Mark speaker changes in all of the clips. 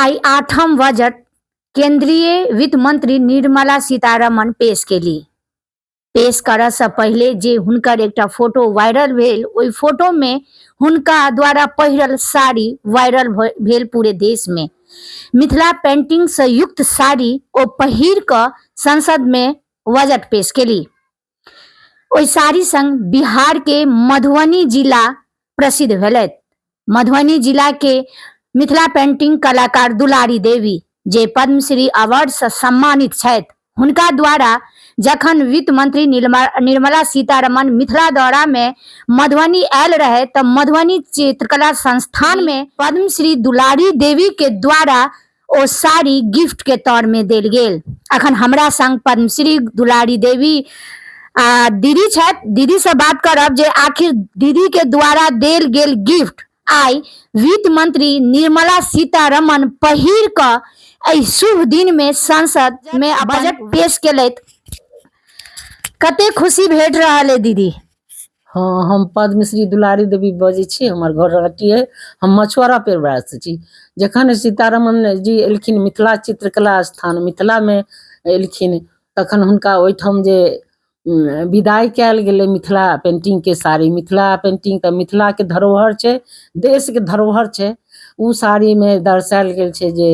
Speaker 1: आइ आठम बजट केंद्रीय वित्त मंत्री निर्मला सीतारमण पेश केली। पेश करऽसँ पहिले जे हुनकर एकटा फोटो वायरल भेल, ओहि फोटोमे हुनका द्वारा पहिरल साड़ी वायरल भेल पूरे देशमे। मिथिला पेंटिंगसँ युक्त साड़ी ओ पहिर कऽ संसदमे बजट पेश केली। ओहि साड़ी संग बिहार के मधुबनी जिला प्रसिद्ध भेलथि। मधुबनी जिला के मिथिला पेंटिंग कलाकार दुलारी देवी जे पद्मश्री अवार्ड से सम्मानित छथि, हुनका द्वारा जखन वित्त मंत्री निर्मला सीतारमण मिथिला दौरा में मधुबनी आयल रहे तऽ मधुबनी चित्रकला संस्थान में पद्मश्री दुलारी देवी के द्वारा ओ साड़ी गिफ्ट के तौर में देल गेल। अखन हमरा संग पद्मश्री दुलारी देवी आ दीदी छथि। दीदी से बात करब जे आखिर दीदी के द्वारा देल गेल गिफ्ट आइ वित्त मंत्री निर्मला सीतारमण पहिर कऽ एहि शुभ दिन में संसद में बजट पेश केलथि, कते खुशी भेट रहल है दीदी?
Speaker 2: हँ, हम पद्मश्री दुलारी देवी बजै छी। हमर घर राँटी अइ। हम मछुआरा परिवारसँ छी। जखन सीतारमण जी एलखिन मिथिला चित्रकला स्थान मिथिलामे एलखिन, तखन हुनका ओहिठाम जे विदाइ कयल गेलै मिथिला पेन्टिंगके साड़ी। मिथिला पेन्टिंग तऽ मिथिलाके धरोहर छै, देशके धरोहर छै। ओ साड़ीमे दर्शायल गेल छै जे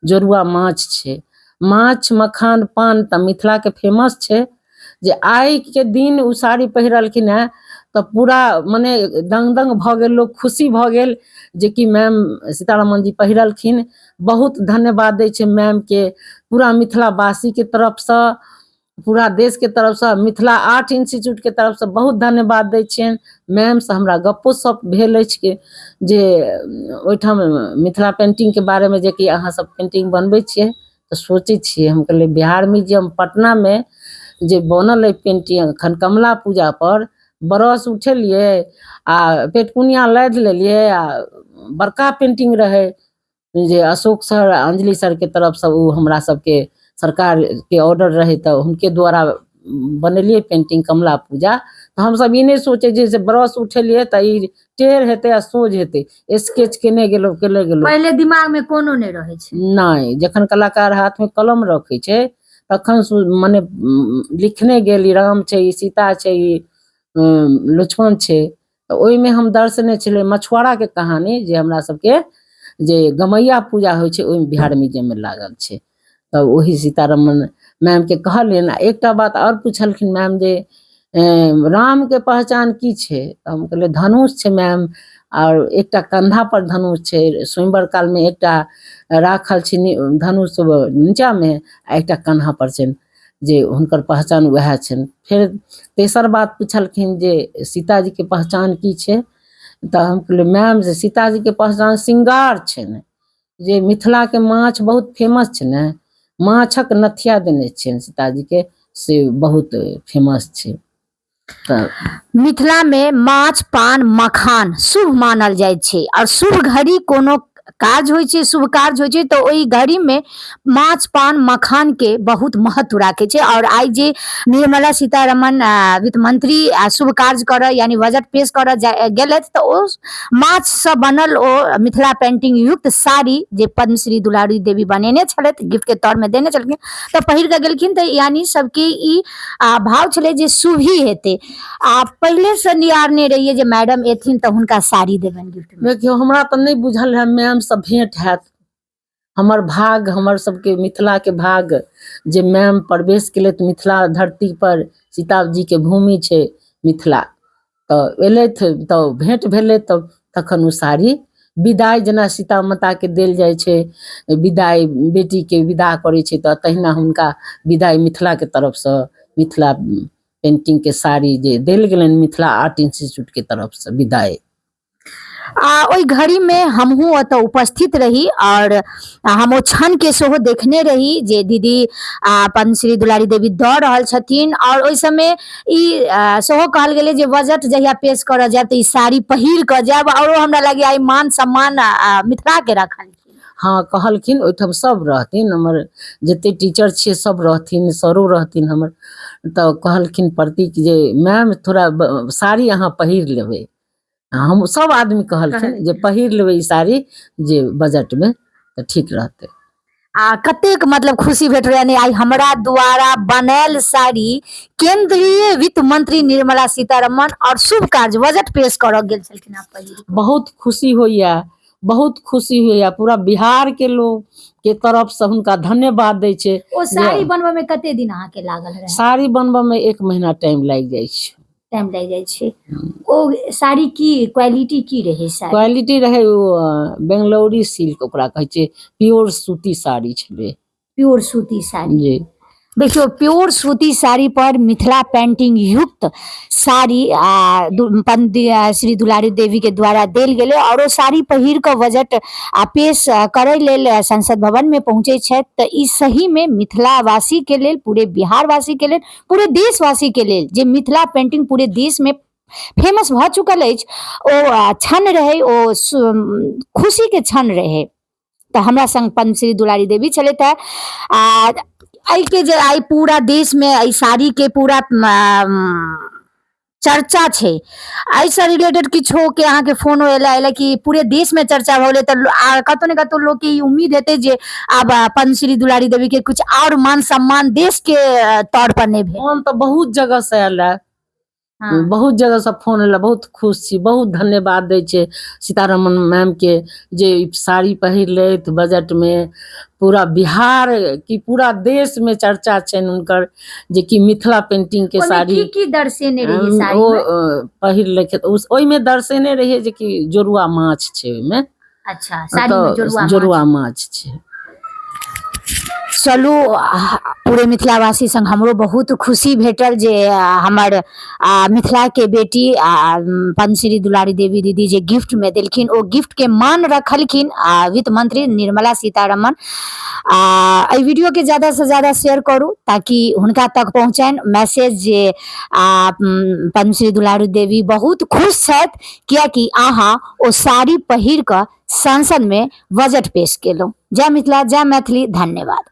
Speaker 2: जोरुआ माछ छै। माछ मखान पान तऽ मिथिलाके फेमस छै। जे आइके दिन ओ साड़ी पहिरलखिन हेँ तऽ पूरा मने दङ्ग दङ्ग भऽ गेल, लोक खुशी भऽ गेल जेकि मैम सीतारमण जी पहिरलखिन। बहुत धन्यवाद दै छै मैमके पूरा मिथिलावासीके तरफसँ, पूरा देशके तरफसँ, मिथिला आर्ट इंस्टीट्यूटके तरफसँ बहुत धन्यवाद दै छियनि। मैमसँ हमरा गप्पो सप भेल अछि कि जे ओहिठाम मिथिला पेन्टिंगके बारेमे जेकि अहाँ सब पेन्टिंग बनबै छियै तऽ सोचै छियै। हम कहलियै बिहार म्यूजियम पटनामे जे बनल अइ पेन्टिंग, एखन कमला पूजापर ब्रश उठेलियै आ पेटकुनिया लादि लेलियै आ बड़का पेन्टिंग रहै जे अशोक सर आ अंजलि सरके तरफसँ ओ हमरा सबके सरकारके ऑर्डर रहै, तऽ हुनके द्वारा बनेलियै पेन्टिंग कमला पूजा। तऽ हमसब ई नहि सोचै जे से ब्रश उठेलियै तऽ ई टेढ़ हेतै आ सोझ हेतै, स्केच केने गेलहुँ, केने गेलहुँ।
Speaker 1: पहिले दिमाग में कोनो नहि रहै छै।
Speaker 2: नहि, जखन कलाकार हाथमे कलम रखै छै तखन मने लिखने गेल, ई राम छै, ई सीता छै, ई लक्ष्मण छै। तऽ ओहिमे हम दर्शने छलै मछुआराके कहानी जे हमरा सबके जे गमैया पूजा होइ छै ओहिमे बिहार म्यूजियममे लागल छै। तऽ ओही सीतारमण मैमके कहलियनि। आ एकटा बात आओर पुछलखिन मैम जे रामके पहचान की छै? तऽ हम कहलियै धनुष छै मैम, आओर एकटा कन्धा पर धनुष छै, स्वयंवर कालमे एकटा राखल छै धनुष नीचाँमे आ एकटा कन्हा पर छै, जे हुनकर पहचान उएह छनि। फेर तेसर बात पुछलखिन जे सीताजीके पहचान की छै? तऽ हम कहलियै मैम जे सीताजीके पहचान श्रृंगार छनि, जे मिथिलाके माछ बहुत फेमस छै ने, माछक नथिया देने छियनि सीताजीके, से बहुत फेमस छै।
Speaker 1: तऽ मिथिलामे माछ पान मखान शुभ मानल जाइ छै आओर शुभ घड़ी कोनो काज होइ छै, शुभ कार्य होइ छै तऽ ओहि घड़ीमे माछ पान मखानके बहुत महत्व राखै छै। आओर आइ जे निर्मला सीतारमण वित्त मंत्री शुभ कार्य करऽ यानी बजट पेश करऽ गेलथि तऽ ओ माछसँ बनल ओ मिथिला पेंटिंग युक्त साड़ी जे पद्मश्री दुलारी देवी बनेने छलथि, गिफ्टके तौरमे देने छलखिन, तऽ पहिर कऽ गेलखिन। तऽ यानी सबके ई भाव छलै जे शुभ ही हेतै। आ पहिलेसँ निहारने रहियै जे मैडम एथिन तऽ हुनका साड़ी देबनि गिफ्टमे?
Speaker 2: देखियौ, हमरा तऽ नहि बुझल रहए मैमसँ भेँट हैत। हमर भाग, हमर सबके मिथिलाके भाग जे मैम प्रवेश केलथि मिथिला धरती पर। सीताजीके भूमि छै मिथिला। तऽ एलथि तऽ भेँट भेलै, तऽ तखन ओ साड़ी विदाइ जेना सीता माताके देल जाइ छै विदाइ, बेटीके विदा करै छै, तऽ तहिना हुनका विदाइ मिथिलाके तरफसँ मिथिला पेंटिंगके साड़ी जे देल गेलनि मिथिला आर्ट इंस्टीट्यूटके तरफसँ विदाइ।
Speaker 1: आ ओहि घड़ीमे हमहूँ ओतऽ उपस्थित रही आओर हम ओ क्षणके सेहो देखने रही जे दीदी आ पद्मश्री दुलारी देवी दऽ रहल छथिन। आओर ओहि समय ई सेहो कहल गेलै जे बजट जहिया पेश करऽ जायब तऽ ई साड़ी पहिर कऽ जायब, आओर ओ हमरा लागैए आइ मान सम्मान मिथिलाके रखलखिन।
Speaker 2: हँ, कहलखिन ओहिठाम सब रहथिन, हमर जते टीचर छियै सब रहथिन, सरो रहथिन हमर। तऽ कहलखिन प्रतीक जे मैम थोड़ा साड़ी अहाँ पहिर लेबै। हम सब आदमी कहलखिन जे पहिर लेबै ई साड़ी जे बजटमे तऽ ठीक रहतै।
Speaker 1: आ कतेक मतलब खुशी भेट रहै, यानी आइ हमरा द्वारा बनायल साड़ी केंद्रीय वित्त मंत्री निर्मला सीतारमण और शुभ कार्य बजट पेश करऽ गेल छलखिन आप पहिल।
Speaker 2: बहुत खुशी होइया, बहुत खुशी होइया। पूरा बिहार के लोग के तरफ से हुनका धन्यवाद दै छै।
Speaker 1: ओ साड़ी बनबऽ में कते दिन अहाँके लागल रहै?
Speaker 2: साड़ी बनबऽ में 1 महीना टाइम लागि जाइ छै।
Speaker 1: टाइम लागि जाइ छै। ओ साड़ी की क्वालिटी की रहै साड़ी?
Speaker 2: क्वालिटी रहै ओ बेंगलौरी सिल्क ओकरा कहै छै, प्योर सूती साड़ी छलै।
Speaker 1: प्योर सूती साड़ी।
Speaker 2: जी।
Speaker 1: देखियौ, प्योर सूती साड़ी पर मिथिला पेंटिंग युक्त साड़ी आ श्री दुलारी देवी के द्वारा देल गेलै और ओ साड़ी पहिर कऽ बजट आ पेश करै लेल संसद भवन में पहुँचै छथि। तऽ ई सही में मिथिलावासी के लेल, पूरे बिहारवासी के लेल, पूरे देशवासी के लेल जे मिथिला पेंटिंग पूरे देश में फेमस भऽ चुकल अछि, ओ क्षण रहै, ओ खुशी के क्षण रहै। तऽ हमरा संग पद्मश्री दुलारी देवी छलथि हेँ। आ एहिके जे आइ पूरा देशमे एहि साड़ीके पूरा चर्चा छै, एहिसँ रिलेटेड किछोके अहाँके फोनो एलै एलै कि पूरे देशमे चर्चा भऽ गेलै, तऽ कतहु ने कतहु लोकके ई उम्मीद हेतै जे आब पद्मश्री दुलारी देवीके किछु आओर मान सम्मान देशके तौर पर नहि भेल।
Speaker 2: फोन तऽ बहुत जगहसँ आयल है। बहुत जगहसँ फोन एल, बहुत खुश छी, बहुत धन्यवाद दै छै सीतारमण मैम के जे ई साड़ी पहिर लैत बजटमे पूरा बिहार की पूरा देशमे चर्चा छनि हुनकर, जे कि मिथिला पेंटिंग के
Speaker 1: ओहिमे
Speaker 2: साड़ी
Speaker 1: की की दर्शेने रहियै साड़ी
Speaker 2: ओ
Speaker 1: मे?
Speaker 2: पहिर लैके ओहिमे दर्शेने रहियै जे कि जोरुआ माछ छै ओहिमे।
Speaker 1: अच्छा, साड़ी में जोरुआ माछ।
Speaker 2: जोरुआ माछ छै।
Speaker 1: चलू, पूरे मिथिलावासी संग हमरो बहुत खुशी भेटल जे हमर मिथिला के बेटी पद्मश्री दुलारी देवी दीदी जे गिफ्ट में देलखिन, ओ गिफ्ट के मान रखलखिन वित्त मंत्री निर्मला सीतारमण। एहि वीडियो के ज्यादा से ज्यादा शेयर करू ताकि हुनका तक पहुँचनि मैसेज जे पद्मश्री दुलारी देवी बहुत खुश छथि कियाकि अहाँ ओ साड़ी पहिर कऽ संसद में बजट पेश केलहुँ। जय मिथिला, जय मैथिली, धन्यवाद।